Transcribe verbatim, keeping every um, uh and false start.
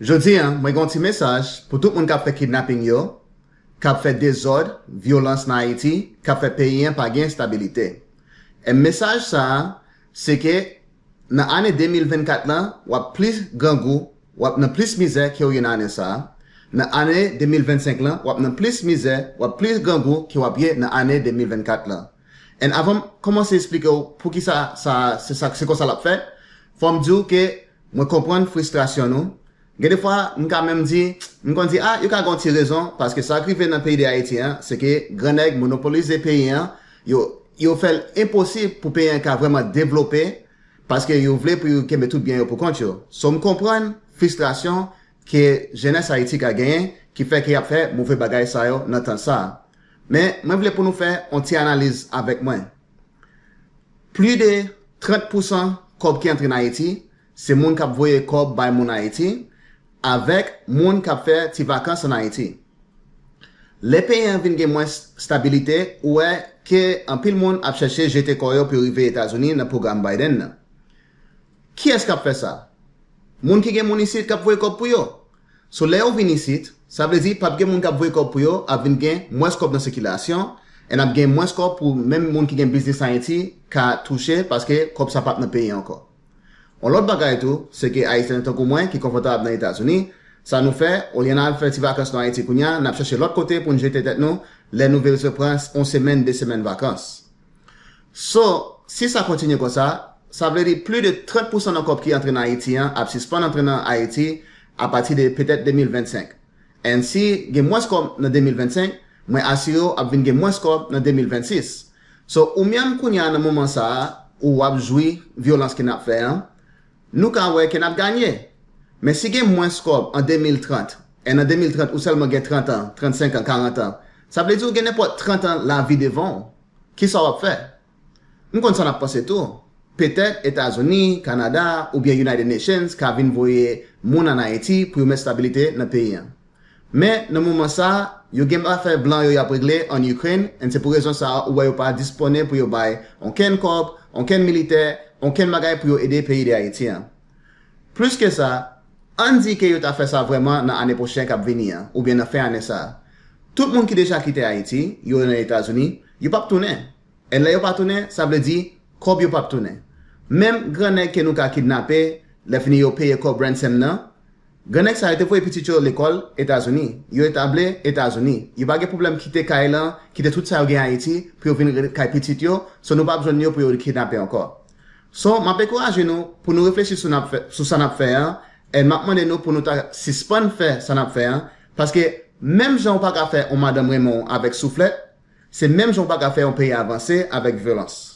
Jodi a, mwen gen yon ti mesaj pou tout moun k ap fè kidnaping yo, k ap fè dezòd, vyolans nan Ayiti, k ap fè peyi an pa gen estabilite. E mesaj sa a, se ke nan ane de mil vennkat lan, w ap plis grangou, w ap nan plis mizè ke w ye nan ane sa a. Nan ane de mil vennsenk lan, w ap nan plis mizè, w ap plis grangou ke w ap ye nan ane de mil vennkat lan. And avan m kòmanse eksplike w poukisa sa, se sa, se konsa l ap fèt, fò m di w ke mwen konprann fristrasyon nou. Gen de fwa, m ka menm di, m konn di, a, yo ka gen yon ti rezon, paske sa k rive nan peyi de Ayiti an, se ke gran nèg monopolize peyi an, yo, yo fè l enposib pou peyi an ka vrèman devlope, paske yo vle pou yo kenbe tout byen yo pou kont yo. So, m konprann fristrasyon ke jenès Ayiti ka genyen, ki fè ke y ap fè move bagay sa yo nan tan sa a. Men, mwen vle pou nou fè yon ti analiz avèk mwen. Plis de trant pousan kòb ki antre nan Ayiti, se moun k ap voye kòb bay moun Ayiti, avèk moun k ap fè ti vakans ann Ayiti. Lè peyi an vin gen mwens stabilite, ou wè ke anpil moun ap chèche jete kò yo pou yo rive Etazini nan pwogram Biden nan. Kiyès k ap fè sa? Moun ki gen moun isit k ap voye kòb pou yo. So, lè yo vin isit, sa vle di p ap gen moun k ap voye kòb pou yo, ap vin gen mwens kòb nan sikilasyon, e n ap gen mwens kòb pou menm moun ki gen biznis Ayiti ka touche, paske kòb sa p ap nan peyi an ankò. Yon lòt bagay tou, se ke Ayisyen tankou mwen ki konfòtab nan Etazini, sa nou fè, olye n al fè ti vakans nou Ayiti kounye a, n ap chèche lòt kote pou n jete tèt nou, lè nou vle pran yon semèn, de semèn vakans. So, si sa kontinye konsa, sa vle di plis de trant pousan nan kòb ki antre nan Ayiti an ap sispann antre nan Ayiti apati de petèt de mil vennsenk. And si gen mwens kòb nan de mil vennsenk, mwen asire w ap vin gen mwens kòb nan de mil vennsis. So, ou menm kounye a nan moman sa a, ou w ap jwi vyolans ke n ap fè an, nou ka wè ke n ap ganye. Men si gen mwens kòb an de mil trant, and an de mil trant ou sèlman gen trant an, trannsenk an, karant an, sa vle di ou gen nenpòt trant an lavi devan w. Kisa w ap fè? M konn sa n ap panse tou. Petèt Etazini, Kanada, oubyen United Nations ka vin voye moun ann Ayiti pou yo met stabilite nan peyi an. Men, nan moman sa a, yo gen afè blan yo y ap regle ann Ukraine, and se pou rezon sa a ou wè yo pa dispone pou yo bay onkenn kòb, onkenn militè, onkenn bagay pou yo ede peyi de Ayiti an. Plis ke sa, ann di ke yo ta fè sa vrèman nan ane pwochen k ap vini an, oubyen nan fen ane sa a. Tout moun ki deja kite Ayiti, yo nan Etazini, yo p ap tounen. And lè yo pa tounen, sa vle di kòb yo p ap tounen. Menm gran nèg ke nou ka kidnape, lè fini yo peye kòb ransom nan, gran nèg sa yo te voye pitit yo lekòl Etazini, yo etabli Etazini. Yo pa gen pwoblèm kite kay lan, kite tout sa yo gen Ayiti pou yo vin ret kay pitit yo, so nou p ap jwenn yo pou yo kidnape ankò. So, m ap ankouraje nou pou nou reflechi sou n ap fè, sou sa n ap fè an, and m ap mande nou pou nou ta sispann fè sa n ap fè an, paske menm jan ou pa ka fè yon madanm renmen w avèk souflèt, se menm jan ou pa ka fè yon peyi avanse avèk vyolans.